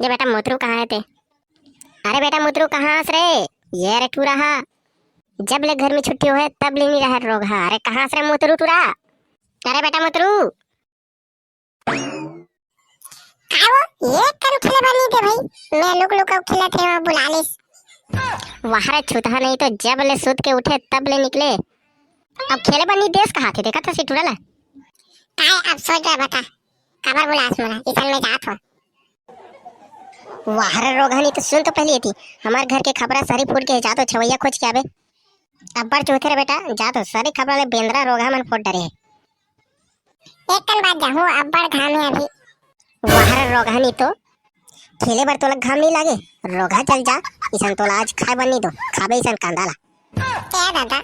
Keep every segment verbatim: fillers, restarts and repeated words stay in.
ये बेटा, मुतरू कहाँ है ते? अरे बेटा, मुतरू कहाँ हस रे? ये रे टूरा हा, जब ले घर में छुट्टी होहे, तब ले नी रहे रोगहा। अरे कहाँ हस रे मुतरू टूरा? अरे बेटा मुतरू। का वो? ये कन खेले बर नी दे भाई, मैं लुक लुक खेलत रहे, बुला लेस। वाह रे छुतहा, नहीं तो जब ले सुत के उठे, तब ले निकले। अब खेले बर नी देस कहा थे, देखा था सिटूरा ला। काय अब सोच रहा बता, काबर बुलास मोला, इसन में जात हो। वाह रे रोगहा, नी तो सुन तो पहली थी, हमार घर के खपरा सरी फूट के, जा तो छवैया खोज के आबे। अब्बड़ चूथे रे बेटा, जा तो सरी खपरा ले बेंदरा रोगहा मन फोड़ डरे हे। एक कन बात जाहूँ, अब्बड़ घाम हे अभी। वाह रे रोगहा, नी तो खेले बर तोला घाम नी लागे, रोगहा चल जा, इसन तोला आज खाए बर नी दो, खाबे इसन कांदा ला। ए दादा,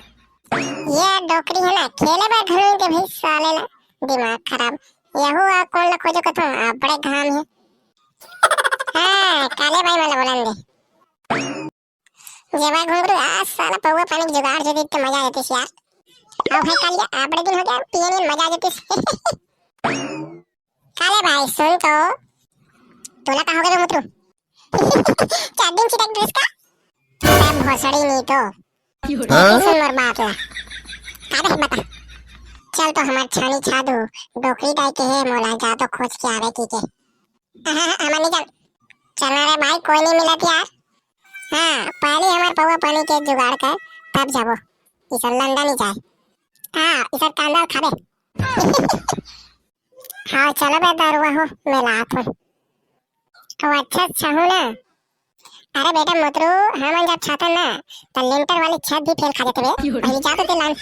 ये डोकरी है ना, खेले बर घलो नी दे भाई साले ला, दिमाग खराब। यहू आ कौन ला खोजो कथो, अब्बड़े घाम हे। हाँ, काले भाई मन ला बोलन दे। जेमा घुंगरू, आ साला पौवा पानी के जुगाड़ जो दीते मजा आ जातीस यार। आओ भाई कालिया, अब्बड़े दिन हो गया, पिए नी मजा आ जातीस। काले भाई सुन तो, तोला का हो गया रे मुतरू? चार दिन चिटक ड्रेस का? सब भोसड़ी नी तो। हाँ? सुन मोर बात ला। काले बता। चल तो हमार छानी छा दू, डोकरी दाई के हे मोला, जा तो खोज के आवे की के। हाँ, हाँ, हाँ, हमन नहीं जान। चल ना रे भाई, कोई नहीं मिलत यार। हाँ, पहले हमार पौवा पानी के जुगाड़ कर, तब जाबो। इसन लंदन ही जाए। हाँ, इसन कांदा खाबे। हाँ, चलो बे दरुआ हो, मैं लात हूँ। तो अच्छा, अच्छा हूँ ना। अरे बेटा मुतरू, हमन जब छातन ना, तो लिंटर वाली छत भी फेल खा जाते बे। भाई जा तो दिलान।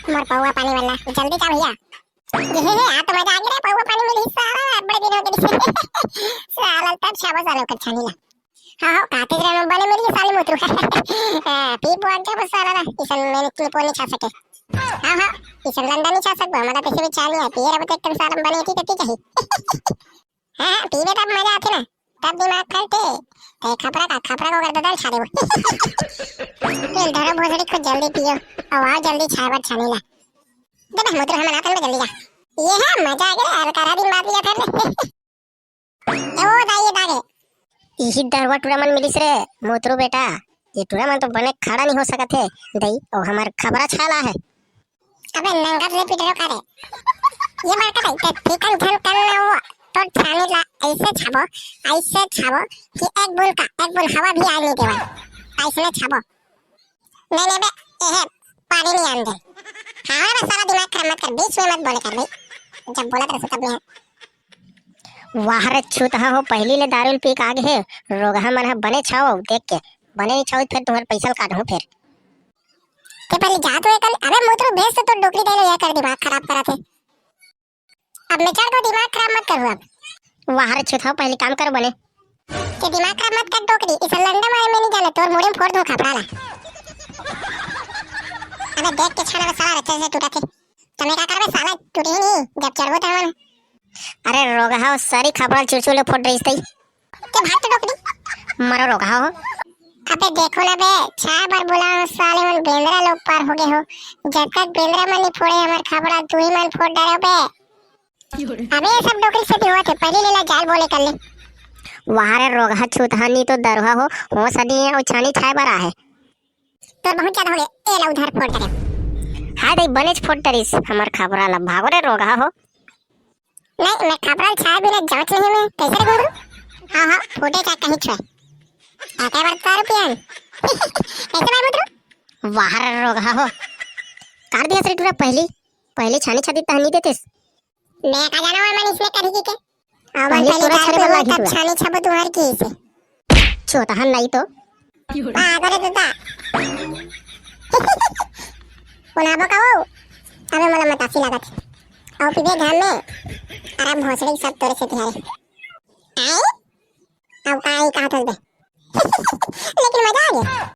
मोर पौवा पानी वाला, जल्दी जा भैया। ये हे, हे, आ तो मजा आ गया रे, पौवा पानी मिली साला, बड़े दिन हो गए। साला तब छाबो साला ओकर छानी ला। हाँ, हाँ, काते रे बने मिली साली मुतरू। हाँ, पी बुआ के बस साला ना, इसन में निकल को नहीं छा सके। हाँ, हाँ, इसन लंदन नहीं छा सकबो, मतलब किसी भी छानी है, पिए रहो तो एक साला बने थी, तो चाहिए। हाँ, हाँ, पीबे तब मजा आथे ना, तब दिमाग फैलथे। ते खपरा का, खपरा को कर दे, छा देबो। तेल धरो भोसड़ी, खुद जल्दी पियो, अउ आओ जल्दी छाए बर छानी ला। दे बे, मुतरू हमन आथन बे, जल्दी जा। ये है मजा आ गया, अरकारा दिन बाद लिया था रे। ए, ओ दाई, ये दागे। इही दरुआ टूरा मन मिलिस रे, मुतरू बेटा। ये टूरा मन तो बने खड़ा नहीं हो सकत हे, दई, ओ हमार खपरा छाला है। अबे नंगत ले पिटरो का रे। ये बड़का दाई, ते फिकर झन कर ना वो। तो छानी ला ऐसे छाबो, ऐसे छाबो कि एक बूंद का, एक बूंद हवा भी आए नहीं देवा। ऐसने छाबो। नहीं, नहीं बे, ये है, पानी नहीं आन दे। हाँ बे, सारा दिमाग खराब मत कर, बीच में मत बोले कर भाई। जब बोला तेरे से तब नहीं है। वाह रे छुतहा हो, पहली ले दारू पी के आगे हे, रोगहा मन ह बने छाओ देख के, बने नहीं छाओ फिर तुम्हारे पैसा काटहूँ फिर। ते पहले जा तो एकल, अबे मुतरू भेज तो, तो डोकरी दे ले, ये कर दिमाग खराब करा थे। अब मैं चढ़ को दिमाग खराब मत करूँ अब। वाह रे छुतहा, पहले काम कर बने। ते दिमाग खराब मत कर डोकरी, इस लंडा मारे मैं नहीं जाने, तोर मुड़ी में फोड़ दूँ खपड़ा ला। अबे देख के छाना साला रचे से टूटा थे। तमे का करबे साला, टूटे ही नहीं, जब चढ़बो तब मन। अरे रोगहा, सारी खपड़ा चुरचुर ले फोड़ रही थी। के भाग तो डोकरी। मरो रोगहा हो। अबे देखो ना बे, छा बार बोला हूँ, साले मन बेंदरा लोग पार हो गए हो। जब तक बेंदरा मन नहीं फोड़े हमार खपड़ा, तू ही मन फोड़ डरे बे। अबे ये सब डोकरी से भी हुआ थे, पहले लेला जाल बोले कर ले। वाह रे रोगहा छुतहा, नी तो दरुहा हो, हो सनी है, वो छानी छाए बर आहे। तोर बहुत ज्यादा हो गए, ए ला उधर फोड़ डरे। हाय दई बनेच फोड़ डरिस, हमार खपरा ला भागो रे रोगहा हो। नहीं, मैं खपरा छाए बिना जांच नहीं मैं, कैसे रे गुंडू? हाँ, हाँ, फूटे चाहे कहीं छुए। आते बार तार पियन। कैसे भाई मुतरू? वाह रे रोगहा हो। काट दिया सरी टूरा पहली, पहली छानी छाती तहनी देतेस। मैं का जाना वो मन इसने करी की के? अमन पहले पहले तोरा दारू छरे वाला पीवा, घिटुआ। तब छानी छाबो तुम्हार की से। छोटा हन नहीं तो। पागल है तू ता। कोन आबो का वो? अबे मोला मतासी लागत। आओ पीबे घाम में। अरे भोसड़ी सब तोरे से तिहारे। आए? आओ का आई कहा थोल बे। लेकिन मजा आ गया।